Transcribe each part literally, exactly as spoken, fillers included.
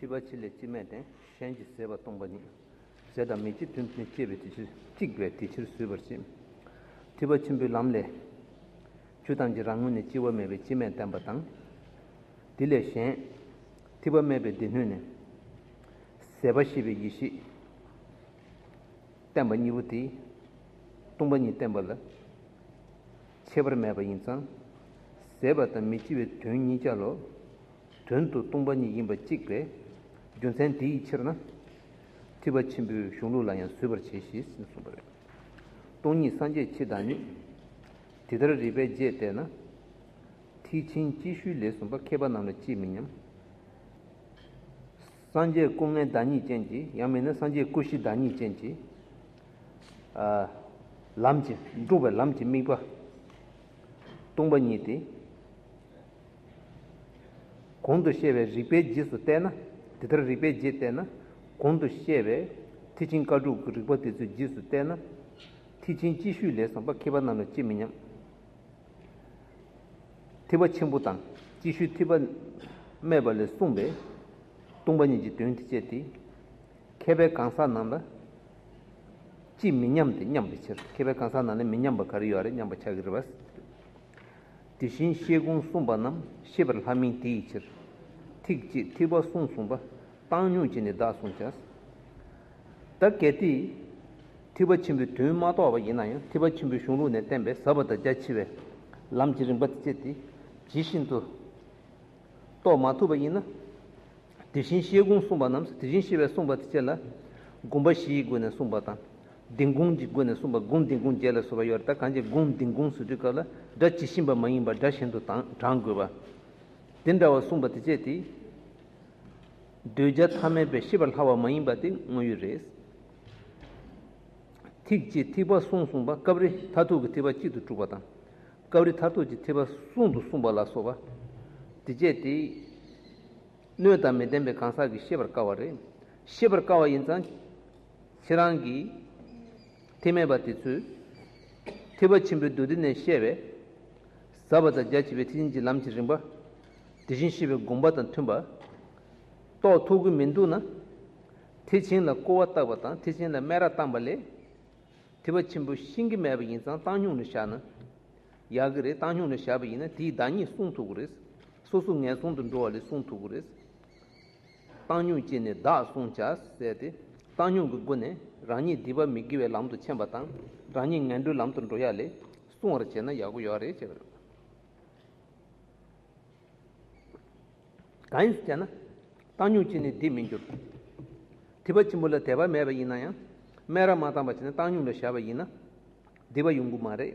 ཐེག་པ་ཆེ་ལས་སྐྱེ་མེད་དེ། གཞན་གྱིས་ཟད་པ་སྟོང་པ་ཉིད། ཟད་དང་མི་སྐྱེ་དོན་དུ་སྐྱེས་པའི་དེ་ཕྱིར་གཅིག་པའི་དེ་ཕྱིར་བཟོད་པར་བྱེད། ཐེག་པ་ཆེན་པོའི་ལམ་ལས། ཆོས་ཐམས་ཅད་རང་ངོས་ནས་སྐྱེ་བ་མེད་པའི་སྐྱེ་མེད་བསྟན་པ་དང་། དེ་ལས་གཞན། ཐེག་པ་མེད་པའི་སྡེ་སྣོད་ནས། ཟད་པ་ཤེས་པའི་ཡེ་ཤེས། བསྟན་པ་གཉིས་པོ་དེ། སྟོང་པ་ཉིད་བསྟན་པ་ལ། ཁྱད་པར་མེད་པ་ཡིན་ཙང་། ཟད་པ་དང་མི་སྐྱེ་བའི་དོན་གཉིས་ཀ་ལོ། དོན་དུ་སྟོང་པ་ཉིད་ཡིན་པ་གཅིག་པས། རྒྱུ་མཚན་དེ་ཡི་ཕྱིར་ན། ཐེག་པ་ཆེན་པོའི་གཞུང་ལུགས་ལ་ཡང་བཟོད་པར་བྱེད་ཞེས་གསུངས་པ་རེད། སྟོང་ཉིད་སངས་རྒྱས་ཆོས་བདག་ཉིད། དེ་ལྟར་རིགས་པས་དཔྱད་བལྟས་ན། ཐེག་ཆེན་སྐྱེ་ཤུལ་ལས་གསུངས་པ་མཁས་པ་རྣམས་ལ་ཅིས་མི་སྙམ། སངས་རྒྱས་སྐུ་ལྔའི་བདག་ཉིད་ཅན་གྱི། ཡང་མིན་ན་སངས་རྒྱས་སྐུ་བཞིའི་བདག་ཉིད་ཅན་གྱི། ཨ། ལམ་གྱི། སྒྲུབ་པའི་ལམ་གྱི་དམིགས་པ། སྟོང་པ་ཉིད་དེ། གོང་དུ་བཤད་པའི་རིགས་པའི་རྗེས་སུ་བལྟས་ན། དེ་ལྟར་རིགས་པའི་རྗེས་བལྟས་ན། གོང་དུ་བཤད་པའི་ཐེག་ཆེན་བཀའ་དྲུག་གི་རིགས་པ་དེ་ཚོའི་རྗེས་སུ་བལྟས་ན། ཐེག་ཆེན་སྐྱེ་ཤུལ་ལས་གསུངས་པ་མཁས་པ་རྣམས་ལ་ཅིས་མི་སྙམ། ཐེག་པ་ཆེན་པོ་དང་སྐྱེ་ཤུལ་ཐེག་པ་མེད་པ་ལས་གསུངས་པའི་སྟོང་པ་ཉིད་ཀྱི་དོན་དེ་བཅད་དེ། མཁས་པའི་གང་ཟག་རྣམས་ལ་ཅིས་མི་སྙམ་སྟེ་སྙམ་པའི་ཕྱིར། མཁས་པའི་གང་ཟག་རྣམས་ལ་མི་སྙམ་པ་ག་རེ་ཡོད་རེད་སྙམ་པ་ཆགས་ཀྱི་རེད་པ། དེ་བཞིན་ཤེལ་སྒོང་གསུངས་པ་རྣམས་ཤེས་པར་ལྷ་མིན་དེ་ཡི་ཕྱིར། ཐེག་ཅེས་ཐེག་པ་གསུམ་གསུངས་པ། བཏང་སྙོམས་བྱས་ནས་བདག་གསུངས་བྱ། ད་གལ་ཏེ། ཐེག་པ་ཆེན་པོའི་དོན་མ་རྟོགས་པ་ཡིན་ན་ཡང་ཐེག་པ་ཆེན་པོའི་གཞུང་ལུགས་ནས་བསྟན་པའི་ཟབ་པ་དང་རྒྱ་ཆེ་བའི་ལམ་གྱི་རིམ་པ་དེ་བཅད་དེ་ཇི་བཞིན་དུ་རྟོགས་མ་ཐུབ་པ་ཡིན་ན། དེ་བཞིན་ཤེལ་སྒོང་གསུངས་པ་རྣམས། དེ་བཞིན་གཤེགས་པས་གསུངས་པ་དེ་བཅད་ལ་དགོངས་པ་བཞི་ཡི་སྒོ་ནས་གསུངས་པ་དང་། ལྡིང་སྒོང་གི་སྒོ་ནས་གསུངས་པ། སྒོང་ལྡིང་སྒོང་བརྒྱད་ལ་སོགས་པ་ཡོད་རེད། ད་གང་ཅི་སྒོང་ལྡིང་སྒོང་ཟེར་དུས་སྐབས་ལ་སྒྲ་ཇི་བཞིན་པ་མ་ཡིན་པར་སྒྲ་གཞན་དུ་དྲང་དྲང་དགོས་པ། དེ་འདྲ་བ་གསུངས་པ་དེ་བཅད་དེ། གདུལ་བྱ་ཐ་མལ་པའི་ཤེས་པར་སླ་བ་མ་ཡིན་པ་དེ་དངོས་ཡོད་རེད། ཐེག་ཅེས་ཐེག་པ་གསུམ་གསུངས་པ། སྐབས་རེ་མཐར་ཐུག་གི་ཐེག་པ་གཅིག་ཏུ་གྲུབ་པ་དང་། སྐབས་རེ་མཐར་ཐུག་གི་ཐེག་པ་གསུམ་དུ་གསུངས་པ་ལ་སོགས་པ། དེ་བཅད་དེ། སྣོད་དང་མི་ལྡན་པའི་གང་ཟག་གིས་ཤེས་པར་དཀའ་བ་རེད། ཤེས་པར་དཀའ་བ་ཡིན་ཙང་། ཁྱེད་རང་གིས་ཐེག་དམན་པ་དེ་ཚོས་ཐེག་པ་ཆེན་པོའི་མདོ་སྡེ་ནས་བཤད་པའི་ཟབ་པ་དང་རྒྱ་ཆེ་བའི་ཐེག་ཆེན་གྱི་ལམ་གྱི་རིམ་པ། དེ་བཞིན་གཤེགས་པའི་དགོངས་པ་དང་མཐུན་པ་རྟོགས་ཐུབ་ཀྱི་མི་འདུག་ན། ཐེག་ཆེན་ལ་སྐུར་བ་བཏབ་པ་དང་ཐེག་ཆེན་ལ་སྨད་ར་བཏང་པ་ལས། ཐེག་པ་ཆེན་པོ་ཤེས་ཀྱི་མེད་པ་ཡིན་ཙང་བཏང་སྙོམས་ལ་བཞག་ན་ཡག་གི་རེད། བཏང་སྙོམས་ལ་བཞག་པ་ཡིན་ན་དེའི་བདག་ཉིད་བསྲུང་ཐུབ་ཀྱི་རེད། སོ་སོ་ངན་སོང་དུ་འགྲོ་བ་ལས་བསྲུང་ཐུབ་ཀྱི་རེད། བཏང་སྙོམས་བྱས་ནས་བདག་བསྲུང་བྱ་ཟེར་ཏེ། བཏང་སྙོམས་ཀྱི་སྒོ་ནས་རང་ཉིད་སྡིག་པ་མི་དགེ་བའི་ལམ་དུ་ཕྱིན་པ་དང་རང་ཉིད་ངན་འགྲོའི་ལམ་དུ་འགྲོ་ཡ་ལས་བསྲུང་བར་བྱས་ན་ཡག་པོ་ཡོད་རེད་ཅེས་པ་རེད། གང་ཡིན་ཟེར་ན། བཏང་སྙོམས་བྱས་ནས་བདེ་མི་འགྱུར། ཐེག་པ་ཆེན་པོ་ལ་དད་པ་མེད་པ་ཡིན་ན་ཡང་། སྨད་ར་མ་བཏང་པ་བྱས་ནས་བཏང་སྙོམས་ལ་བཞག་པ་ཡིན་ན། བདེ་བ་ཡོང་གི་མ་རེད།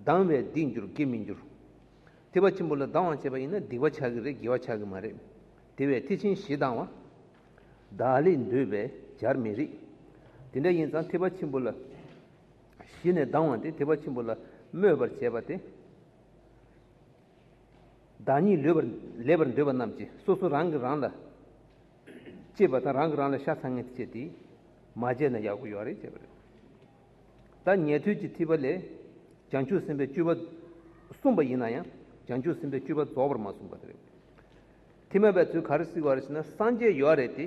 སྡང་བས་བདེ་འགྱུར་དགེ་མི་འགྱུར། ཐེག་པ་ཆེན་པོ་ལ་སྡང་བ་བྱས་པ་ཡིན་ན་སྡིག་པ་ཆགས་ཀྱི་རེད། དགེ་བ་ཆགས་ཀྱི་མ་རེད། དེ་བས་ཐེག་ཆེན་ཞེ་སྡང་བ། བདག་ལས་འདོད་པས་བྱར་མི་རིགས། དེ་འདྲ་ཡིན་ཙང་ཐེག་པ་ཆེན་པོ་ལ་གཞི་ནས་སྡང་བ་དེ་ཐེག་པ་ཆེན་པོ་ལ་སྨོད་པར་བྱེད་པ་དེ། བདག་ཉིད་ལེགས་པར་ལེགས་པར་འདོད་པ་རྣམས་ཀྱིས་སོ་སོ་རང་གིས་རང་ལ་གཅེས་པ་དང་རང་གིས་རང་ལ་ཤ་ཚ་ངན་བྱེད་དེ་མ་བྱས་ན་ཡག་པོ་ཡོད་རེད་ཅེས་པ་རེད། ད་ཉན་ཐོས་ཀྱི་ཐེག་པ་ལས་བྱང་ཆུབ་སེམས་དཔའི་སྤྱོད་པ་གསུངས་པ་ཡིན་ན་ཡང་བྱང་ཆུབ་སེམས་དཔའི་སྤྱོད་པ་རྫོགས་པར་མ་གསུངས་པ་དེ་རེད། ཐེག་དམན་པ་ཚོས་ག་རེ་ཟེར་བ་རེད་ཟེར་ན་སངས་རྒྱས་ཡོད་རེད་དེ།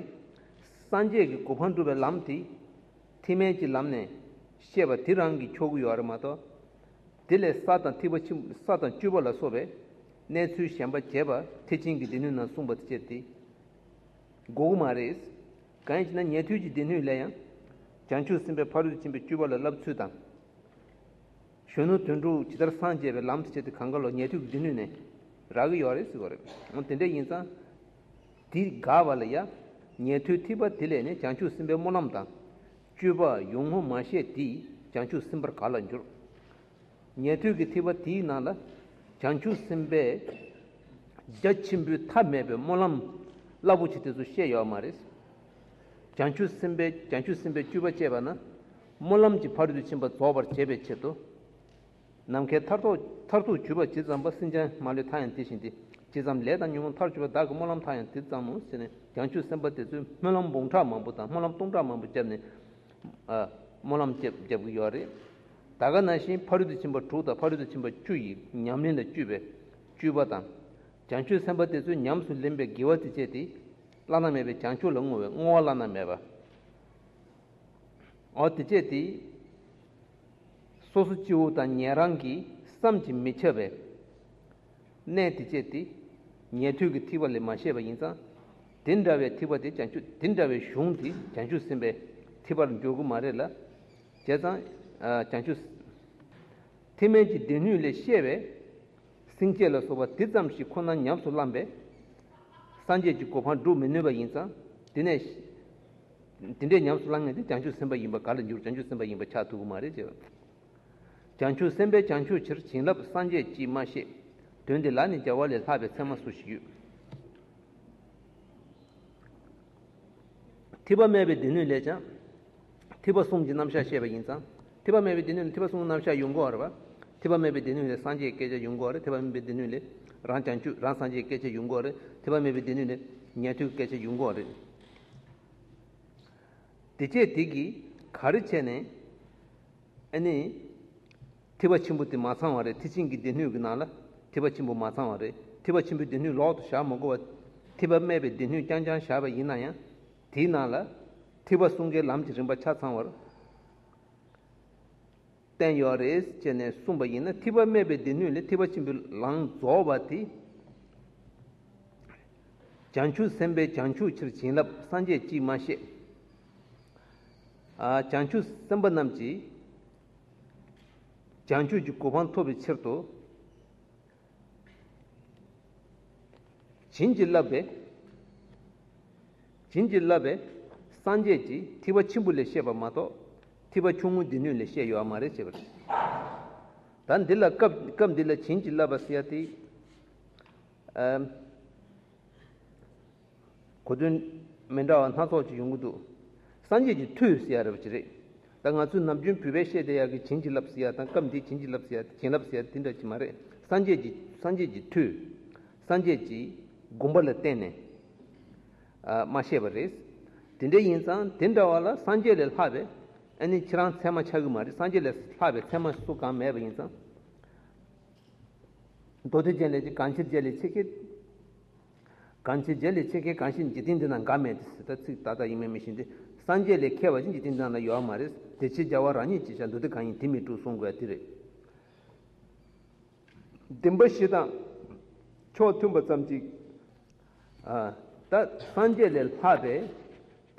སངས་རྒྱས་ཀྱི་གོ་འཕང་སྒྲུབ་པའི་ལམ་དེ། ཐེག་དམན་གྱི་ལམ་ནས་བཤད་པ་དེ་རང་གིས་ཆོག་གི་ཡོད་རེད་མ་གཏོགས། དེ་ལས་ས་དང་ཐེག་པ་ཆེན་ས་དང་སྤྱོད་པ་ལ་སོགས་པའི་གནས་ཚུལ་གཞན་པ་རྒྱས་པ་ཐེག་ཆེན་གྱི་སྡེ་སྣོད་ནང་གསུངས་པ་དེ་བཅད་དེ། དགོས་ཀྱི་མ་རེད། གང་ཡིན་ཟེར་ན་ཉན་ཐོས་ཀྱི་སྡེ་སྣོད་ལ་ཡང་། བྱང་ཆུབ་སེམས་དཔའི་ཕ་རོལ་ཏུ་ཕྱིན་པའི་སྤྱོད་པ་ལ་བསླབ་ཚུལ་དང་། གཞོན་ནུ་དོན་གྲུབ་ཇི་ལྟར་སངས་རྒྱས་པའི་ལམ་དེ་བྱས་ཏེ་གང་ག་ལོ་ཉན་ཐོས་ཀྱི་སྡེ་སྣོད་ནས་རག་གི་ཡོད་རེད་ཟེར་བ་རེད། འོ་དེ་འདྲ་ཡིན་ཙང་། དེ་དགག་པ་ལ་ཡ། ཉན་ཐོས་ཐེག་པ་དེ་ལས་ནི་བྱང་ཆུབ་སེམས་དཔའི་སྨོན་ལམ་དང་། སྤྱོད་པ་ཡོངས་སྔོན་མ་བཤད་དེ་བྱང་ཆུབ་སེམས་དཔར་ག་ལ་འགྱུར། ཉན་ཐོས་ཀྱི་ཐེག་པ་དེའི་ནང་ལ་བྱང་ཆུབ་སེམས་དཔའི་རྒྱ་ཆེན་པོའི་མཐའ་མེད་པའི་སྨོན་ལམ་རླབས་པོ་ཆེ་དེ་ཚོ་བཤད་ཡོད་མ་རེད། བྱང་ཆུབ་སེམས་དཔའི་བྱང་ཆུབ་སེམས་དཔའི་སྤྱོད་པ་སྤྱད་པ་ན་སྨོན་ལམ་གྱི་ཕ་རོལ་ཏུ་ཕྱིན་པ་རྫོགས་པར་བྱེད་པའི་ཆེད་དུ། ནམ་མཁའི་མཐར་ཐུག་མཐར་ཐུག་གྱུར་པ་ཇི་ཙམ་པ་སེམས་ཅན་མ་ལུས་མཐའ་ཡང་དེ་བཞིན་ཏེ། ཇི་ཙམ་ལས་དང་ཉོན་མོངས་མཐར་གྱུར་པ་བདག་གི་སྨོན་ལམ་མཐའ་ཡང་དེ་ཙམ་མོ་ཟེར་ནས་བྱང་ཆུབ་སེམས་དཔའ་དེ་ཚོས་སྨོན་ལམ་འབུམ་ཕྲག་མང་པོ་དང་སྨོན་ལམ་སྟོང་ཕྲག་མང་པོ་བརྒྱབ་ནས། ཨ། སྨོན་ལམ་བརྒྱབ་བརྒྱབ་ཀྱི་ཡོད་རེད། ད་ག་ནང་བཞིན་ཕ་རོལ་ཏུ་ཕྱིན་པ་དྲུག་དང་ཕ་རོལ་ཏུ་ཕྱིན་པ་བཅུ་ཡི་ཉམས་ལེན་ལ་བཅུག་པའི་སྤྱོད་པ་དང་། བྱང་ཆུབ་སེམས་དཔའ་དེ་ཚོས་ཉམས་སུ་ལེན་པའི་དགེ་བ་དེ་བྱས་ཏེ། བླ་ན་མེད་པའི་བྱང་ཆུབ་ལ་བསྔོ་བའི་བསྔོ་བ་བླ་ན་མེད་པ། འོ་དེ་བྱས་ཏེ། སོ་སོ་སྐྱེ་བོ་དང་ཉན་རང་གི་བསམ་གྱིས་མི་ཁྱབ་པའི་གནས་དེ་བྱས་ཏེ། ཉན་ཐོས་ཀྱི་ཐེག་པ་ལས་མ་བཤད་པ་ཡིན་ཙང་། དེ་འདྲ་བའི་ཐེག་པ་དེ་བྱང་ཆུབ་དེ་འདྲ་བའི་གཞུང་དེ་བྱང་ཆུབ་སེམས་དཔའི་ཐེག་པར་འགྱུར་གྱི་མ་རེད་ལ། བྱས་ཙང་། བྱང་ཆུབ། ཐེག་དམན་གྱི་སྡེ་སྣོད་ལས་བཤད་པའི་སེམས་བསྐྱེད་ལ་སོགས་པ་དེ་ཙམ་ཞིག་ཁོ་ན་ཉམས་སུ་བླངས་པས། སངས་རྒྱས་ཀྱི་གོ་འཕང་སྒྲུབ་མི་ནུས་པ་ཡིན་ཙང་། དེ་ནས། དེ་འདྲའི་ཉམས་སུ་བླང་མཁན་དེ་བྱང་ཆུབ་སེམས་དཔའ་ཡིན་པ་ག་ལ་འགྱུར། བྱང་ཆུབ་སེམས་དཔའ་ཡིན་པ་ཆགས་ཐུབ་ཀྱི་མ་རེད་ཅེས། བྱང་ཆུབ་སེམས་དཔས་བྱང་ཆུབ་ཕྱིར་བྱིན་རླབས་སངས་རྒྱས་ཀྱིས་མ་བཤད། དོན་དེ་ལ་ནི་རྒྱལ་བ་ལས་ལྷག་པའི་ཚད་མ་སུ་ཞིག་ཡོད། ཐེག་པ་དམན་པའི་སྡེ་སྣོད་ལས་ཀྱང་། ཐེག་པ་གསུམ་གྱི་རྣམ་གཞག་བཤད་པ་ཡིན་ཙང་། ཐེག་པ་དམན་པའི་སྡེ་སྣོད་ནས་ཐེག་པ་གསུམ་གྱི་རྣམ་གཞག་ཡོང་གི་ཡོད་རེད་པ། ཐེག་པ་དམན་པའི་སྡེ་སྣོད་ནས་སངས་རྒྱས་ཀྱི་སྐད་ཆ་ཡོང་གི་ཡོད་རེད། ཐེག་པ་དམན་པའི་སྡེ་སྣོད་ནས་རང་བྱང་ཆུབ་རང་སངས་རྒྱས་ཀྱི་སྐད་ཆ་ཡོང་གི་ཡོད་རེད། ཐེག་པ་དམན་པའི་སྡེ་སྣོད་ནས་ཉན་ཐོས་ཀྱི་སྐད་ཆ་ཡོང་གི་ཡོད་རེད། དེ་བྱས་དེ་གིས་ག་རེ་བྱས་ནས། ཨ་ནི། ཐེག་པ་ཆེན་པོ་དེ་མ་ཚང་བ་རེད། ཐེག་ཆེན་གྱི་སྡེ་སྣོད་ཀྱི་ནང་ལ་ཐེག་པ་ཆེན་པོ་མ་ཚང་བ་རེད། ཐེག་པ་ཆེན་པོའི་སྡེ་སྣོད་ལོག་ཏུ་བཞག་མ་དགོས་པ། ཐེག་པ་དམན་པའི་སྡེ་སྣོད་རྐྱང་རྐྱང་བཞག་པ་ཡིན་ན་ཡང་། དེའི་ནང་ལ་ཐེག་པ་གསུམ་ཀའི་ལམ་གྱི་རིམ་པ་ཆ་ཚང་བར་བསྟན་ཡོད་རེད་ཅེས་ནས་གསུངས་པ་ཡིན་ན། ཐེག་པ་དམན་པའི་སྡེ་སྣོད་ལས་ཐེག་པ་ཆེན་པོའི་ལམ་རྫོགས་པ་དེ། བྱང་ཆུབ་སེམས་དཔས་བྱང་ཆུབ་ཕྱིར་བྱིན་རླབས་སངས་རྒྱས་ཀྱིས་མ་བཤད། ཨ། བྱང་ཆུབ་སེམས་དཔའ་རྣམས་ཀྱིས་བྱང་ཆུབ་ཀྱི་གོ་འཕང་ཐོབ་པའི་ཕྱིར་དུ། བྱིན་གྱིས་བརླབས་པའི། བྱིན་གྱིས་བརླབས་པའི་སངས་རྒྱས་ཀྱིས་ཐེག་པ་ཆེན་པོ་ལས་བཤད་པ་མ་གཏོགས། ཐེག་པ་ཆུང་ངུའི་སྡེ་སྣོད་ལས་བཤད་ཡོད་མ་རེད་ཅེས་པ་རེད། ད་འདི་ལ་སྐབས་སྐབས་འདི་ལ་བྱིན་གྱིས་བརླབས་པ་ཟེར་ཡ་དེ། ཨམ། གོ་དོན་མི་འདྲ་བ་སྣ་ཚོགས་ཅིག་ཡོང་གི་འདུག། སངས་རྒྱས་ཀྱིས་ཐོས་ཟེར་ཡ་རེད་པ་ཅིག་རེད། ད་ང་ཚོས་ནམ་རྒྱུན་བོད་པས་བཤད་བསྡད་ཡག་གི་བྱིན་གྱིས་བརླབས་ཟེར་ཡ་དང་། སྐབས་འདིའི་བྱིན་གྱིས་བརླབས་ཟེར་ཡ། བྱིན་རླབས་ཟེར་ཡ་དེ་འདྲ་ཅིག་མ་རེད། སངས་རྒྱས་ཀྱིས་སངས་རྒྱས་ཀྱིས་ཐོས། སངས་རྒྱས་ཀྱིས་དགོངས་པ་ལ་བརྟེན་ནས། ཨ། མ་བཤད་པ་རེད། དེ་འདྲ་ཡིན་ཙང་དེ་འདྲ་བ་ལ་སངས་རྒྱས་ལས་ལྷག་པའི། ཨ་ནི་ཁྱེད་རང་ཚད་མ་ཆགས་ཀྱི་མ་རེད། སངས་རྒྱས་ལས་ལྷག་པའི་ཚད་མ་སུ་གང་མེད་པ་ཡིན་ཙང་། མདོ་སྡེ་རྒྱན་ལས་ཀྱི་གང་ཕྱིར་རྒྱལ་ལས་ཆེ་ཁེ། གང་ཕྱིར་རྒྱལ་ལས་ཆེ་ཁེ་གང་ཞིག་འཇིག་རྟེན་འདི་ན་འགའ་མེད་དེ་ཟེར། ད་ཚིག་ཏག་ཏག་ཡིན་མིན་མི་ཤེས་ཏེ། སངས་རྒྱས་ལས་མཁས་པ་ཞིག་འཇིག་རྟེན་འདི་ན་ཡོད་མ་རེད། དེ་ཕྱིར་རྒྱལ་བ་རང་ཉིད་ཅེས་བྱ། མདོ་སྡེ་གང་ཡིན་དེ་མི་དཀྲུག་གསུང་དགོས་ཡ་དེ་རེད། བདེན་པ་བཞི་དང་ཕྱོགས་མཐུན་པ་ཙམ་གྱིས། ཨ། ད་སངས་རྒྱས་ལས་ལྷག་པའི་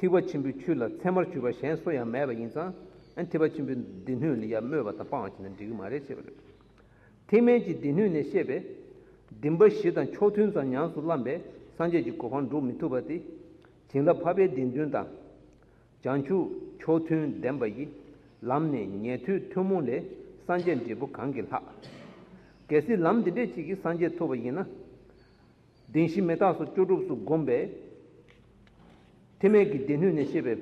ཐེག་པ་ཆེན་པོའི་ཆོས་ལ་ཚད་མར་གྱུར་པ་གཞན་སུ་ཡང་མེད་པ་ཡིན་ཙང་། ཨ། ཐེག་པ་ཆེན་པོའི་སྡེ་སྣོད་ལ་ཡང་སྨོད་པ་དང་སྤང་བ་བྱས་ན་འགྲིག་གི་མ་རེད་ཅེས་པ་རེད། ཐེག་དམན་གྱི་སྡེ་སྣོད་ནས་བཤད་པའི་བདེན་པ་བཞི་དང་ཕྱོགས་མཐུན་ཙམ་ཉམས་སུ་བླངས་པས་སངས་རྒྱས་ཀྱི་གོ་འཕང་སྒྲུབ་མི་ཐུབ་པ་སྟེ། བྱིན་རླབས་འཕགས་པའི་བདེན་དོན་དང་། བྱང་ཆུབ་ཕྱོགས་མཐུན་ལྡན་པ་ཡི། ལམ་ནི་ཉན་ཐོས་ཐུན་མོང་ལས། སངས་རྒྱས་འབྲས་བུ་གང་གིས་ལྷག། གལ་སྲིད་ལམ་འདི་འདྲས་ཅིག་གིས་སངས་རྒྱས་ཐོབ་པ་ཡིན་ན། བདེན་བཞི་མི་རྟག་སོགས་བཅུ་དྲུག་སོགས་བསྒོམས་པས། ཐེག་དམན་གྱི་སྡེ་སྣོད་ནས་བཤད་པའི་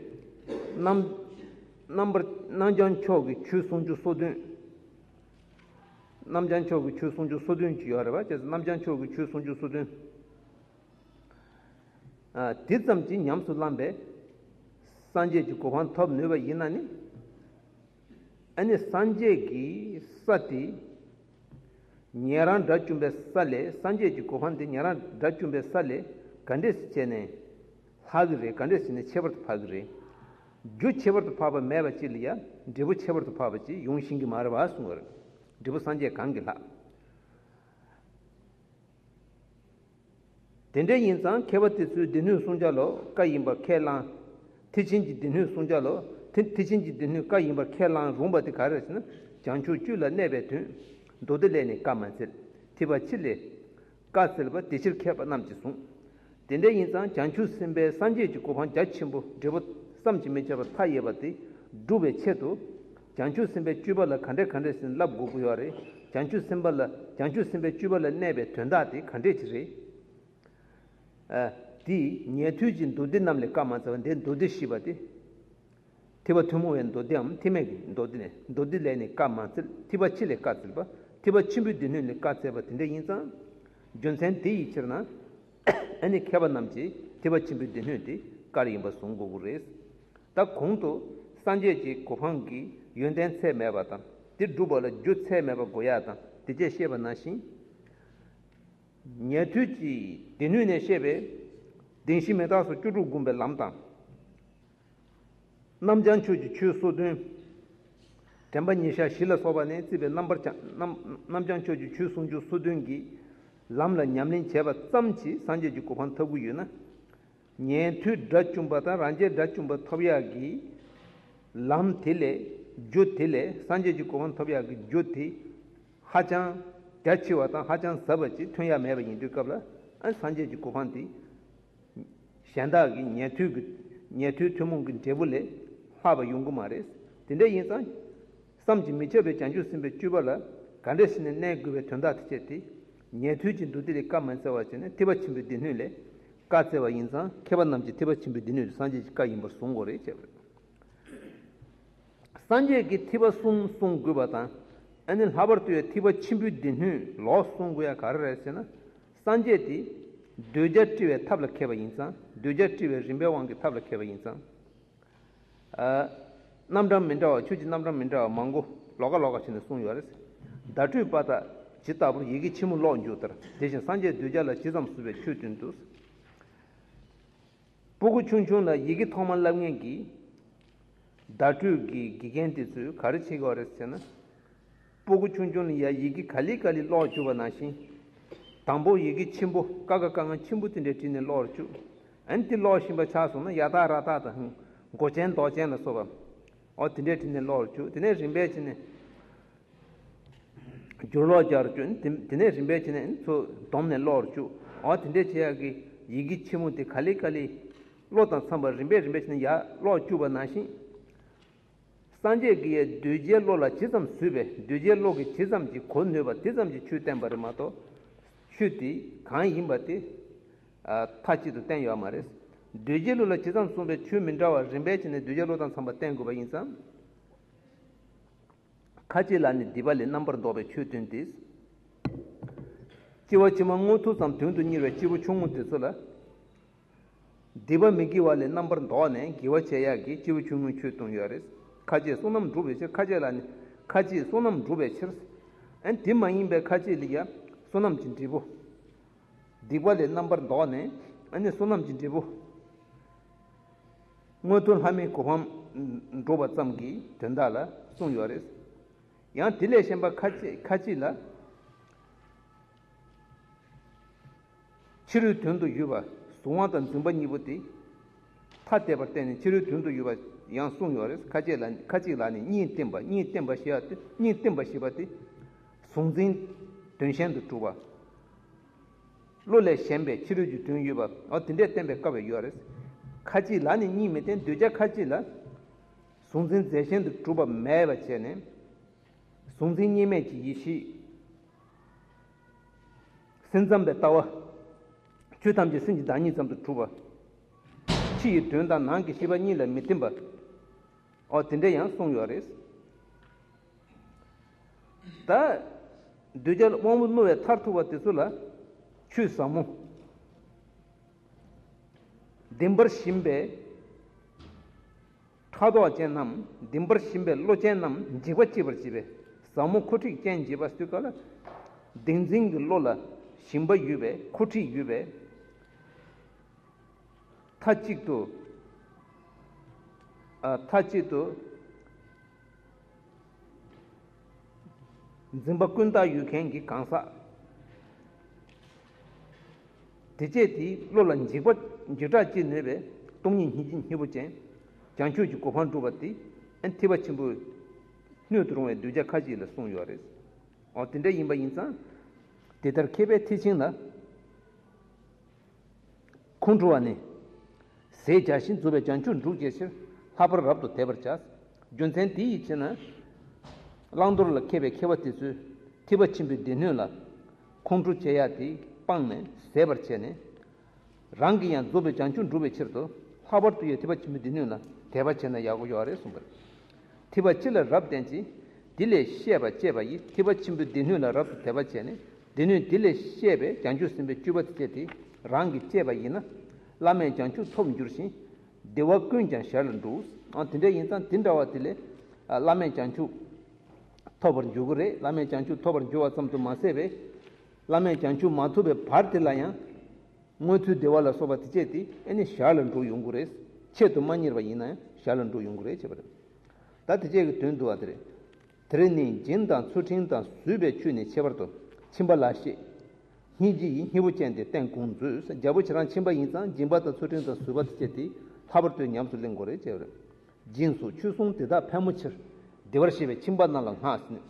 རྣམ་རྣམ་པར་རྣམ་བྱང་ཕྱོགས་ཀྱི་ཆོས་སུམ་ཅུ་སོ་བདུན། རྣམ་བྱང་ཕྱོགས་ཀྱི་ཆོས་སུམ་ཅུ་སོ་བདུན་ཅིག་ཡོད་རེད་པ། བྱས་ཙང་རྣམ་བྱང་ཕྱོགས་ཀྱི་ཆོས་སུམ་ཅུ་སོ་བདུན། ཨ། དེ་ཙམ་གྱིས་ཉམས་སུ་བླངས་པས་སངས་རྒྱས་ཀྱི་གོ་འཕང་ཐོབ་ནུས་པ་ཡིན་ན་ནི། ཨ་ནི་སངས་རྒྱས་ཀྱི་ས་དེ། ཉན་རང་དགྲ་བཅོམ་པའི་ས་ལས། སངས་རྒྱས་ཀྱི་གོ་འཕང་དེ་ཉན་རང་དགྲ་བཅོམ་པའི་ས་ལས་ག་འདྲས་སེ་བྱས་ནས་ལྷག་གི་རེད། ག་འདྲས་ཟེར་ནས་ཁྱད་པར་དུ་འཕགས་ཀྱི་རེད། རྒྱུ་ཁྱད་པར་དུ་འཕགས་པ་མེད་པ་ཅིག་ལ་ཡང་འབྲས་བུ་ཁྱད་པར་དུ་འཕགས་པ་ཅིག་ཡོང་ཤེས་ཀྱི་མ་རེད་པ་གསུངས་པ་རེད། འབྲས་བུ་སངས་རྒྱས་གང་གིས་ལྷག། དེ་འདྲ་ཡིན་ཙང་མཁས་པ་དེ་ཚོས་སྡེ་སྣོད་བསྲུང་བྱ་ལོ་བཀའ་ཡིན་པར་ཁས་བླངས། ཐེག་ཆེན་གྱི་སྡེ་སྣོད་བསྲུང་བྱ་ལོ། ཐེག་ཐེག་ཆེན་གྱི་སྡེ་སྣོད་བཀའ་ཡིན་པར་ཁས་བླངས་རུང་བ་དེ་ག་རེ་རེད་ཟེར་ན། བྱང་ཆུབ་སྤྱོད་ལ་གནས་པའི་དོན། མདོ་སྡེ་ལས་ནི་བཀའ་མ་སྩལ། ཐེག་པ་ཕྱི་ལས་བཀའ་སྩལ་པ། དེ་ཕྱིར་མཁས་པ་རྣམས་ཀྱིས་བཟུང་། དེ་འདྲ་ཡིན་ཙང་བྱང་ཆུབ་སེམས་དཔས་སངས་རྒྱས་ཀྱི་གོ་འཕང་རྒྱ་ཆེན་པོ། འབྲས་བུ་བསམ་གྱིས་མི་ཁྱབ་པ་མཐའ་ཡས་པ་དེ་སྒྲུབ་པའི་ཆེད་དུ། བྱང་ཆུབ་སེམས་དཔའི་སྤྱོད་པ་ལ་ག་འདྲས་ག་འདྲས་ཟེར་ནས་བསླབ་དགོས་ཀྱི་ཡོད་རེད། བྱང་ཆུབ་སེམས་དཔའ་ལ། བྱང་ཆུབ་སེམས་དཔའི་སྤྱོད་པ་ལ་གནས་པའི་དོན་དག་དེ་ག་འདྲས་ཅིག་རེད། ཨ། དེ་ཉན་ཐོས་ཀྱི་མདོ་སྡེ་རྣམས་ལས་བཀའ་མ་སྩལ་བ། འདིར་མདོ་སྡེ་བཞི་པ་སྟེ། ཐེག་པ་ཐུན་མོང་བའི་མདོ་སྡེའམ་ཐེག་དམན་གྱི་མདོ་སྡེ་ནས། མདོ་སྡེ་ལས་ནི་བཀའ་མ་སྩལ། ཐེག་པ་ཕྱི་ལས་བཀའ་སྩལ་པ། ཐེག་པ་ཆེན་པོའི་སྡེ་སྣོད་ནས་བཀའ་སྩལ་པ་དེ་འདྲ་ཡིན་ཙང་། རྒྱུ་མཚན་དེ་ཡི་ཕྱིར་ན། ཨ་ནི་མཁས་པ་རྣམས་ཀྱིས་ཐེག་པ་ཆེན་པོའི་སྡེ་སྣོད་དེ་བཀའ་ཡིན་པར་བཟུང་དགོས་ཀྱི་རེད། ད་གོང་དུ་སངས་རྒྱས་ཀྱི་གོ་འཕང་གི་ཡོན་ཏན་ཚད་མེད་པ་དང་། དེ་སྒྲུབ་པ་ལ་རྒྱུ་ཚད་མེད་པ་དགོས་ཡ་དང་། དེ་བཅས་བཤད་པ་ནང་བཞིན། ཉན་ཐོས་ཀྱི་སྡེ་སྣོད་ནས་བཤད་པའི་ བདེན་བཞི་མི་རྟག་སོགས་བཅུ་དྲུག་བསྒོམ་པའི་ལམ་དང་། རྣམ་བྱང་ཆོས་ཀྱི་ཆོས་སོ་བདུན། དྲན་པ་ཉེར་བཞག་བཞི་ལ་སོགས་པ་ནས་བརྩིས་པའི་རྣམ་པར་བྱང་རྣམ་རྣམ་བྱང་ཆོས་ཀྱི་ཆོས་སུམ་ཅུ་སོ་བདུན་གྱི་ལམ་ལ་ཉམས་ལེན་བྱས་པ་ཙམ་གྱིས་སངས་རྒྱས་ཀྱི་གོ་འཕང་ཐོབ་ཀྱི་ཡོད་ན། ཉན་ཐོས་དགྲ་བཅོམ་པ་དང་རང་རྒྱལ་དགྲ་བཅོམ་པ་ཐོབ་ཡག་གི་ལམ་དེ་ལས་རྒྱུ་དེ་ལས་སངས་རྒྱས་ཀྱི་གོ་འཕང་ཐོབ་ཡག་གི་རྒྱུ་དེ་ཧ་ཅང་རྒྱ་ཆེ་བ་དང་ཧ་ཅང་ཟབ་པ་ཅིག་ཐོན་ཡག་མེད་པ་ཡིན་དུས་སྐབས་ལ། ཨ་སངས་རྒྱས་ཀྱི་གོ་འཕང་དེ་གཞན་དག་གི་ཉན་ཐོས་ཀྱི་ཉན་ཐོས་ཐུན་མོང་གི་འབྲས་བུ་ལས་ལྷག་པ་ཡོང་གི་མ་རེད། དེ་འདྲ་ཡིན་ཙང་། བསམ་གྱིས་མི་ཁྱབ་པའི་བྱང་ཆུབ་སེམས་དཔའི་སྤྱོད་པ་ལ་ག་འདྲ་ཞིག་ནས་གནས་དགོས་པའི་དོན་དག་དེ་བྱས་ཏེ། ཉན་ཐོས་ཀྱི་མདོ་སྡེ་ལས་བཀའ་མ་སྩལ་བ་བྱས་ནས་ཐེག་པ་ཆེན་པོའི་སྡེ་སྣོད་ལས་བཀའ་སྩལ་བ་ཡིན་ཙང་། མཁས་པ་རྣམས་ཀྱིས་ཐེག་པ་ཆེན་པོའི་སྡེ་སྣོད་དེ་སངས་རྒྱས་ཀྱི་བཀའ་ཡིན་པར་བཟུང་དགོས་རེད་བྱས་པ་རེད། སངས་རྒྱས་ཀྱིས་ཐེག་པ་གསུམ་གསུང་དགོས་པ་དང་། ཨ་ནི་ལྷག་པར་དུ་ཡང་ཐེག་པ་ཆེན་པོའི་སྡེ་སྣོད་ལོགས་གསུང་དགོས་ཡ་ག་རེ་རེད་ཟེར་ན། སངས་རྒྱས་དེ་གདུལ་བྱ་སྒྲིབ་པའི་ཐབས་ལ་མཁས་པ་ཡིན་ཙང་། གདུལ་བྱ་སྒྲིབ་པའི་རིམ་པའི་དབང་གིས་ཐབས་ལ་མཁས་པ་ཡིན་ཙང་། ཨ། རྣམ་གྲངས་མི་འདྲ་བ། ཆོས་ཀྱི་རྣམ་གྲངས་མི་འདྲ་བ་མང་པོ་ལོགས་ཀ་ལོགས་ཀ་བྱས་ནས་གསུངས་ཡོད་རེད། བརྡ་སྤྲོད་པ་དག་ཇི་ལྟ་བུར་ཡི་གེ་ཆེན་མོ་ཀློག་མཇུག་ལྟར། དེ་བཞིན་སངས་རྒྱས་གདུལ་བྱ་ལ་ཇི་ཙམ་བསུ་བའི་ཆོས་སྟོན་དུས། སྤུ་གུ་ཆུང་ཆུང་ལ་ཡི་གེ་ཐོག་མ་བསླབ་མཁན་གྱི་བརྡ་སྤྲོད་ཀྱི་དགེ་རྒན་དེ་ཚོས་ག་རེ་བྱེད་དགོས་རེད་ཟེར་ན། སྤུ་གུ་ཆུང་ཆུང་ལ་ཡ་ཡི་གེ་ག་ལེ་ག་ལེ་ཀློག་བཅུག་པ་ནང་བཞིན། དང་པོ་ཡི་གེ་ཆེན་པོ་ཀ་ཁ་ག་ང་ཆེན་པོ་དེ་འདྲ་བྲིས་ནས་ཀློག་རུ་བཅུག་ཨ་ནི་དེ་ཀློག་བཞིན་པ་ཆགས་སོང་ན་ཡ་ཏག་ར་ཏག་དང་མགོ་ཅན་རྡོ་ཅན་ལ་སོགས་པ། ཨོ་དེ་འདྲ་བྲིས་ནས་ཀློག་རུ་བཅུག་དེ་ནས་རིམ་པས་བྱས་ནས། བསྒྱུར་ཀློག་རྒྱག་རུ་བཅུག་དེ་དེ་ནས་རིམ་པས་བྱས་ནས་ཚུར་བསྡོམས་ནས་ཀློག་རུ་བཅུག་ཨོ་དེ་འདྲ་བྱེད་ཡག་གི་ཡི་གེ་ཆེན་མོ་དེ་ག་ལེ་ག་ལེ་ཀློག་དང་འཚམས་པར་རིམ་པས་རིམ་པས་བྱས་ནས་ཡར་ཀློག་བཅུག་པ་ནང་བཞིན། སངས་རྒྱས་ཀྱིས་གདུལ་བྱའི་བློ་ལ་ཇི་ཙམ་བཟོད་པས། གདུལ་བྱའི་བློ་གིས་ཇི་ཙམ་གྱིས་གོ་ནུས་པ་དེ་ཙམ་གྱིས་ཆོས་བསྟན་པ་རེད་མ་གཏོགས། ཆོས་དེ་གང་ཡིན་པ་དེ་མཐའ་གཅིག་ཏུ་བསྟན་ཡོད་མ་རེད། གདུལ་བྱའི་བློ་ལ་ཇི་ཙམ་གསུངས་པའི་ཆོས་མི་འདྲ་བ་རིམ་པས་བྱས་ནས་གདུལ་བྱའི་བློ་དང་འཚམས་པ་བསྟན་དགོས་པ་ཡིན་ཙང་། ཁ་ཅིག་ལ་ནི་སྡིག་པ་ལས་རྣམ་པར་ལྡོག་པའི་ཆོས་སྟོན་ཏེ། སྐྱེ་བ་ཕྱི་མ་མངོན་མཐོ་ཙམ་དོན་དུ་གཉེར་བའི་སྐྱེས་བུ་ཆུང་ངུ་དེ་ཚོ་ལ། སྡིག་པ་མི་དགེ་བ་ལས་རྣམ་པར་ལྡོག་ནས་དགེ་བ་བྱེད་ཡག་གི་སྐྱེས་བུ་ཆུང་ངུའི་ཆོས་སྟོན་ཡོད་རེད། ཁ་ཅིག་བསོད་ནམས་འགྲུབ་པའི་ཕྱིར། ཁ་ཅིག་ལ་ནི་ཁ་ཅིག་བསོད་ནམས་འགྲུབ་པའི་ཕྱིར། ཨན་དེ་མ་ཡིན་པའི་ཁ་ཅིག་ལ་ཡང་བསོད་ནམས་ཀྱི་འབྲས་བུ། སྡིག་པ་ལས་རྣམ་པར་ལྡོག་ནས་ཨ་ནི་བསོད་ནམས་ཀྱི་འབྲས་བུ། མངོན་མཐོ་ལྷ་མིའི་གོ་འཕང་འགྲུབ་པ་ཙམ་གྱི་དོན་དག་ལ་གསུངས་ཡོད་རེད། ཡང་དེ་ལས་གཞན་པ་ཁ་ཅིག་ཁ་ཅིག་ལ། ཕྱི་རོལ་དོན་དུ་ཡོད་པ་གཟུང་བ་དང་འཛིན་པ་གཉིས་པོ་དེ། ཐ་དད་པར་བརྟེན་ནས་ཕྱི་རོལ་དོན་དུ་ཡོད་པ་ཡང་གསུངས་ཡོད་རེད། ཁ་ཅིག་ལ་ཁ་ཅིག་ལ་ནི་གཉིས་བསྟན་པ་གཉིས་བསྟན་པ་ཞེས་པ་དེ་གཉིས་བསྟན་པ་ཞེས་པ་དེ། གཟུང་འཛིན་དོན་གཞན་དུ་གྲུབ་པ། བློ་ལས་གཞན་པའི་ཕྱི་རོལ་གྱི་དོན་ཡོད་པ་ཨ་དེ་འདྲས་བསྟན་པའི་སྐབས་ཡོད་རེད། ཁ་ཅིག་ལ་ནི་གཉིས་མི་བསྟན། གདུལ་བྱ་ཁ་ཅིག་ལ། གཟུང་འཛིན་རྫས་གཞན་དུ་གྲུབ་པ་མེད་པ་བྱས་ནས། གཟུང་འཛིན་གཉིས་མེད་ཀྱི་ཡེ་ཤེས། སེམས་ཙམ་པའི་ལྟ་བ། ཆོས་ཐམས་ཅད་སེམས་ཀྱི་བདག་ཉིད་ཙམ་དུ་གྲུབ་པ། ཕྱི་ཡི་དོན་དང་ནང་གི་ཤེས་པ་གཉིས་ལ་མི་བརྟེན་པ། ཨོ་དེ་འདྲ་ཡང་གསུངས་ཡོད་རེད། ད། གདུལ་བྱ་དབང་པོ་རྣོ་བའི་མཐར་ཐུག་པ་དེ་ཚོ་ལ། ཆོས་ཟབ་མོ། བདེན་པར་ཞེན་པའི། ཕྲག་དོག་ཅན་རྣམས། བདེན་པར་ཞེན་པའི་བློ་ཅན་རྣམས་འཇིགས་པ་སྐྱེད་པར་བྱེད་པའི་ཟབ་མོ་འཁོར་ཁྲིགས་ཅན་བྱེད་པ་ཟེར་དུས་སྐབས་ལ། བདེན་འཛིན་གྱི་བློ་ལ་ཞེན་པ་ཡོད་པའི་འཁོར་ཁྲིགས་ཡོད་པའི། མཐའ་གཅིག་ཏུ། ཨ། མཐའ་གཅིག་ཏུ། འཛིན་པ་ཀུན་བཏགས་ཡོད་མཁན་གྱི་གང་ཟག་དེ་བཅས་དེའི་བློ་ལ་འཇིགས་པ་འཇིགས་སྐྲག་སྐྱེ་ནུས་པའི་སྟོང་ཉིད་སྙིང་རྗེ་སྙིང་པོ་ཅན། བྱང་ཆུབ་ཀྱི་གོ་འཕང་སྒྲུབ་པ་དེ་ཨན་ཐེག་པ་ཆེན་པོའི་སྣོད་དུ་རུང་བའི་གདུལ་བྱ་ཁ་ཅིག་ལ་གསུངས་ཡོད་རེད། འོ་དེ་འདྲ་ཡིན་པ་ཡིན་ཙང་། དེ་ལྟར་མཁས་པའི་ཐེག་ཆེན་ལ། ཁོང་ཁྲོ་བ་ནི། ཟས་བརྒྱ་བྱིན་རྫོགས་པའི་བྱང་ཆུབ་འགྲུབ་བྱའི་ཕྱིར། ལྷག་པར་རབ་ཏུ་དད་པར་བྱ། རྒྱུ་མཚན་དེ་ཡི་ཕྱིར་ན། བླང་དོར་ལ་མཁས་པའི་མཁས་པ་དེ་ཚོས་ཐེག་པ་ཆེན་པོའི་སྡེ་སྣོད་ལ། ཁོང་ཁྲོ་བྱེད་ཡ་དེ་སྤངས་ནས་ཟད་པར་བྱས་ནས། རང་གི�འང་རྫོགས་པའི་བྱང་ཆུབ་འགྲུབ་པའི་ཕྱིར་དུ། ལྷག་པར་དུ་ཡང་ཐེག་པ་ཆེན་པོའི་སྡེ་སྣོད་ལ་དད་པ་བྱས་ན་ཡག་པོ་ཡོད་རེད་གསུངས་པ་རེད། ཐེག་པ་ཅི་ལ་རབ་བརྟེན་ཅིང་། འདི་ལས་བཤད་པ་བཅས་པ་ཡིས། ཐེག་པ་ཆེན་པོའི་སྡེ་སྣོད་ལ་རབ་ཏུ་དད་པ་བྱས་ནས། སྡེ་སྣོད་འདི་ལས་བཤད་པའི་བྱང་ཆུབ་སེམས་དཔའི་སྤྱོད་པ་དེ་བཅས་ཏེ་རང་གིས་སྤྱད་པ་ཡིན་ན། བླ་མེད་བྱང་ཆུབ་ཐོབ་འགྱུར་ཞིང་། བདེ་བ་ཀུན་ཀྱང་ཞར་ལ་འགྲུབ། ཨ་དེ་འདྲ་ཡིན་ཙང་དེ་འདྲ་བ་དེ་ལས། ཨ་བླ་མེད་བྱང་ཆུབ་ཐོབ་པར་འགྱུར་གི་རེད། བླ་མེད་བྱང་ཆུབ་ཐོབ་པར་འགྱུར་བ་ཙམ་དུ་མ་ཟད་པས། བླ་མེད་བྱང་ཆུབ་མ་ཐོབ་པའི་བར་དེ་ལ་ཡང་། མངོན་མཐོའི་བདེ་བ་ལ་སོགས་པ་དེ་བཅས་དེ་ཨེ་ནི་ཞར་ལ་འགྲོ་ཡོང་གི་རེད། ཆེད་དུ་མ་གཉེར་བ་ཡིན་ན་ཡང་ཞར་ལ་འགྲོ་ཡོང་གི་རེད་བྱས་པ་རེད། ད་དེ་བཅས་ཀྱི་དོན་བསྡུ་བ་དེ་རེད། དེར་ནི་སྦྱིན་དང་ཚུལ་ཁྲིམས་དང་བཟོད་པའི་ཆོས་ནི་ཁྱད་པར་དུ་ཁྱིམ་པ་ལ་བཤད། སྙིང་རྗེ་ཡིས་སྙིང་པོ་ཅན་དེ་བསྟེན་དགོངས་མཛོད། རྒྱལ་པོ་ཁྱེད་རང་ཁྱིམ་པ་ཡིན་ཙང་སྦྱིན་པ་དང་ཚུལ་ཁྲིམས་དང་བཟོད་པ་དེ་བཅས་དེ་ལྷག་པར་དུ་ཉམས་སུ་ལེན་དགོས་རེད་བྱས་པ་རེད། སྦྱིན་སོགས་ཆོས་གསུམ་དེ་དག་ཕལ་མོ་ཆེར་བདེ་བར་གཤེགས་པའི་ཁྱིམ་པ་རྣམས་ལ་བསྔགས་ཟིན།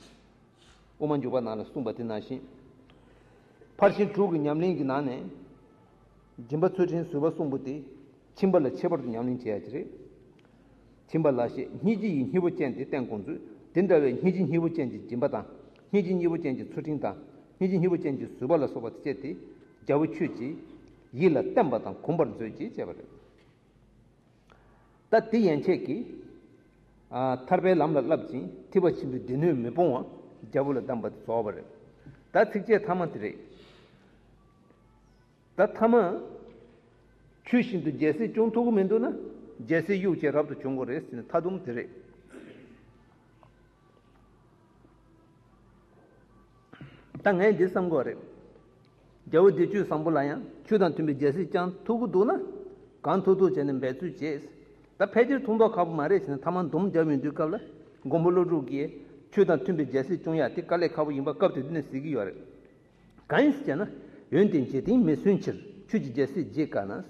དབུ་མ་འཇུག་པ་ནང་ལ་གསུངས་པ་དེ་ནང་བཞིན། ཕར་ཕྱིན་དྲུག་གི་ཉམས་ལེན་གྱི་ནང་ནས། སྦྱིན་པ་ཚུལ་ཁྲིམས་བཟོད་པ་གསུམ་པོ་དེ། ཁྱིམ་པ་ལ་ཁྱད་པར་དུ་ཉམས་ལེན་བྱེད་ཡ་ཅིག་རེད། ཁྱིམ་པ་ལ་བཤད་སྙིང་རྗེ་ཡིས་སྙིང་པོ་ཅན་དེ་བསྟེན་དགོངས་མཛོད། དེ་འདྲ་བའི་སྙིང་རྗེ་སྙིང་པོ་ཅན་གྱི་སྦྱིན་པ་དང་། སྙིང་རྗེ་སྙིང་པོ་ཅན་གྱི་ཚུལ་ཁྲིམས་དང་། སྙིང་རྗེ་སྙིང་པོ་ཅན་གྱི་བཟོད་པ་ལ་སོགས་པ་དེ་བཅས་དེ། རྒྱལ་པོ་ཁྱོད་ཀྱིས་ཡིད་ལ་བརྟན་པ་དང་གོམས་པར་མཛོད་ཅེས་བྱས་པ་རེད། ད་དེ་ཡན་ཆད་ཀྱིས། ཨ། ཐར་པའི་ལམ་ལ་བསླབ་ཅིང་ཐེག་པ་ཆེན་པོའི་སྡེ་སྣོད་མི་སྤོང་བ་རྒྱལ་པོ་ལ་གདམས་པ་དེ་རྫོགས་པ་རེད། ད་ཚིགས་བཅད་ཐ་མ་དེ་རེད། ད་ཐ་མ། ཆོས་བཞིན་དུ་རྒྱལ་སྲིད་སྐྱོང་ཐུབ་ཀྱི་མི་འདུག་ན། རྒྱལ་སྲིད་གཡོག་བྱས་རབ་ཏུ་བྱུང་དགོས་རེད་ཟེར་ནས་མཐའ་སྡོམ་དེ་རེད། ད་ངས་འདི་བསམ་དགོས་རེད། རྒྱལ་པོ་བདེ་སྤྱོད་བཟང་པོ་ལ་ཡང་ཆོས་དང་མཐུན་པའི་རྒྱལ་སྲིད་བསྐྱང་ཐུབ་ཀྱི་འདུག་ན། གང་ཐུབ་ཐུབ་བྱས་ནས་འབད་རྩོལ་བྱས། ད་ཕལ་ཆེར་མཐོང་མདོག་ཁ་པོ་མ་རེད་ཟེར་ནས་མཐའ་མ་འདུམ་རྒྱབ་ཡོང་དུས་སྐབས་ལ། མགོན་པོ་ཀླུ་སྒྲུབ་ཀྱིས་ཆོས་དང་མཐུན་པའི་རྒྱལ་སྲིད་སྐྱོང་ཡ་དེ་དཀའ་ལས་ཁག་པོ་ཡིན་པ་སྐབས་དེ་དུས་ནས་གཟིགས་ཀྱི་ཡོད་རེད། གང་ཡིན་ཟེར་ན། འོན་ཏེ་འཇིག་རྟེན་མི་སྲུན་ཕྱིར། ཆོས་ཀྱི་རྒྱལ་སྲིད་བརྗེད་དཀའ་ན།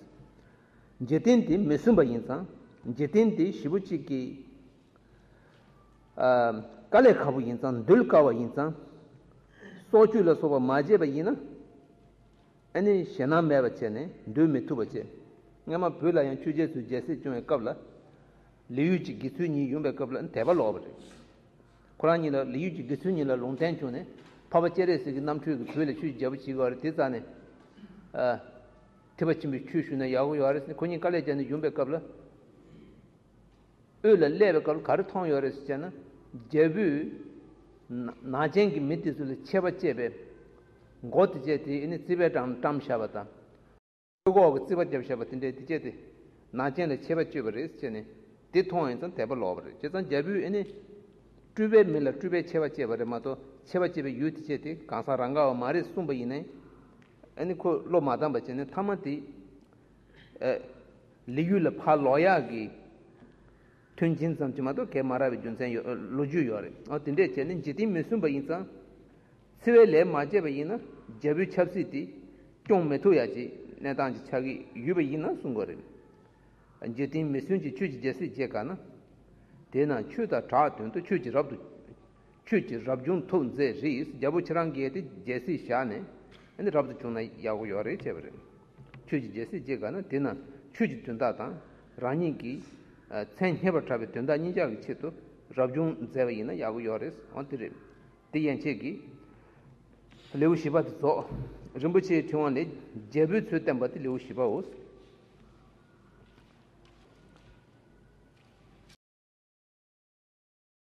འཇིག་རྟེན་དེ་མི་སྲུན་པ་ཡིན་ཙང་། འཇིག་རྟེན་དེ་ཞེ་པོ་གཅིག་གི། ཨ། དཀའ་ལས་ཁག་པོ་ཡིན་ཙང་། འདུལ་དཀའ་བ་ཡིན་ཙང་། སྲོག་གཅོད་ལ་སོགས་པ་མ་བྱས་པ་ཡིན་ན། ཨ་ནི་ཞེད་སྣང་མེད་པ་བྱས་ནས་འདུལ་མི་ཐུབ་པ་བྱས། སྔ་མ་བོད་ལ་ཡང་ཆོས་རྒྱལ་ཚོས་རྒྱལ་སྲིད་སྐྱོང་བའི་སྐབས་ལ། ལི་ཡུལ་གྱི་དགེ་ཚུལ་གཉིས་ཡོང་པའི་སྐབས་ལ་དད་པ་ལོག་པ་རེད། ཁོ་རང་གཉིས་ལ། ལི་ཡུལ་གྱི་དགེ་ཚུལ་གཉིས་ལ་ལུང་བསྟན་བྱུང་ནས། འཕགས་པ་སྤྱན་རས་གཟིགས་ཀྱི་རྣམ་འཕྲུལ་གྱིས་བོད་ལ་ཆོས་ཀྱི་རྒྱལ་པོ་བྱེད་དགོས་པ་རེད། དེ་རྩ་ནས། ཨ། ཐེག་པ་ཆེན་པོའི་ཆོས་ཞུས་ན་ཡག་པོ་ཡོད་རེད་ཟེར་ནས་ཁོ་གཉིས་དཀའ་ལས་བརྒྱབ་ནས་ཡོང་པའི་སྐབས་ལ། དབུས་ལ་སླེབས་པའི་སྐབས་ལ་ག་རེ་མཐོང་ཡོད་རེད་ཟེར་བྱས་ན། རྒྱལ་པོས་ན། ནག་ཅན་གྱི་མི་དེ་ཚོ་ལ་ཆད་པ་གཅོད་པའི་མགོ་དེ་བཅད་དེ། ཨ་ནི་རྩིག་པའི་འགྲམ་བཀྲམ་བཞག་པ་དང་། ཆོས་གོས་ཀྱི་རྩིག་པ་བརྒྱབ་བཞག་པ་དེ་འདྲའི་དེ་བཅད་དེ། ནག་ཅན་ལ་ཆད་པ་གཅོད་པ་རེད་ཟེར་བྱས་ནས། དེ་མཐོང་བ་ཡིན་ཙང་དད་པ་ལོག་པ་རེད། བྱས་ཙང་རྒྱལ་པོས་ཨ་ནི། སྤྲུལ་པའི་མི་ལ་སྤྲུལ་པའི་ཆད་པ་གཅོད་པ་རེད་མ་གཏོགས། ཆད་པ་གཅོད་པའི་ཡུལ་དེ་བཅད་དེ་གང་ཟག་རང་ག་བ་མ་རེད་གསུངས་པ་ཡིན་ནའི། ཨ་ནི་ཁོ་བློ་མ་བཏང་བ་བྱས་ནས་མཐའ་མ་དེ། ཨ། ལི་ཡུལ་ལ་ཕར་ལོག་ཡག་གི་མཐུན་རྐྱེན་ཙམ་གྱིས་མ་གཏོགས་གས་མ་རག་པའི་རྒྱུ་མཚན་ཡོད། ལོ་རྒྱུས་ཡོད་རེད། ཨ། དེ་འདྲས་བྱས་ནས་འཇིག་རྟེན་མི་སྲུན་པ་ཡིན་ཙང་། འཚེ་བའི་ལས་མ་བྱས་པ་ཡིན་ན་རྒྱལ་པོའི་ཆབ་སྲིད་དེ་སྐྱོང་མི་ཐུབ་ཡག་གི་གནས་སྟངས་ཅིག་ཆགས་ཀྱི་ཡོད་པ་ཡིན་ན་གསུང་དགོས་རེད། འཇིག་རྟེན་མི་སྲུན་གྱིས་ཆོས་ཀྱི་རྒྱལ་སྲིད་བརྗེད་དཀའ་ན། དེས་ན་ཆོས་དང་བྲལ་དོན་དུ་ཆོས་ཀྱི་རབ་ཏུ། ཆོས་ཀྱི་རབ་བྱུང་ཐོབ་མཛད་རེད། རྒྱལ་པོ་ཁྱེད་རང་གིས་དེ་རྒྱལ་སྲིད་བཞག་ནས་ཨ་ནི་རབ་ཏུ་བྱུང་ན་ཡག་པོ་ཡོད་རེད་བྱས་པ་རེད། ཆོས་ཀྱི་རྒྱལ་སྲིད་བརྗེད་དཀའ་ན། དེས་ན་ཆོས་ཀྱི་དོན་དག་དང་རང་ཉིད་ཀྱི། ཨ། མཚན་སྙན་པར་གྲགས་པའི་དོན་དག་གཉིས་ཆར་གྱི་ཆེད་དུ་རབ་བྱུང་མཛད་པ་ཡིན་ན་ཡག་པོ་ཡོད་རེད། འོ་དེ་རེད། དེ་ཡན་ཆད་ཀྱིས་ལེའུ་བཞི་པ་དེ་རྫོགས། རིན་པོ་ཆེའི་ཕྲེང་བ་ལས། རྒྱལ་པོའི་ཚུལ་བསྟན་པ་དེ་ལེའུ་བཞི་པའོ།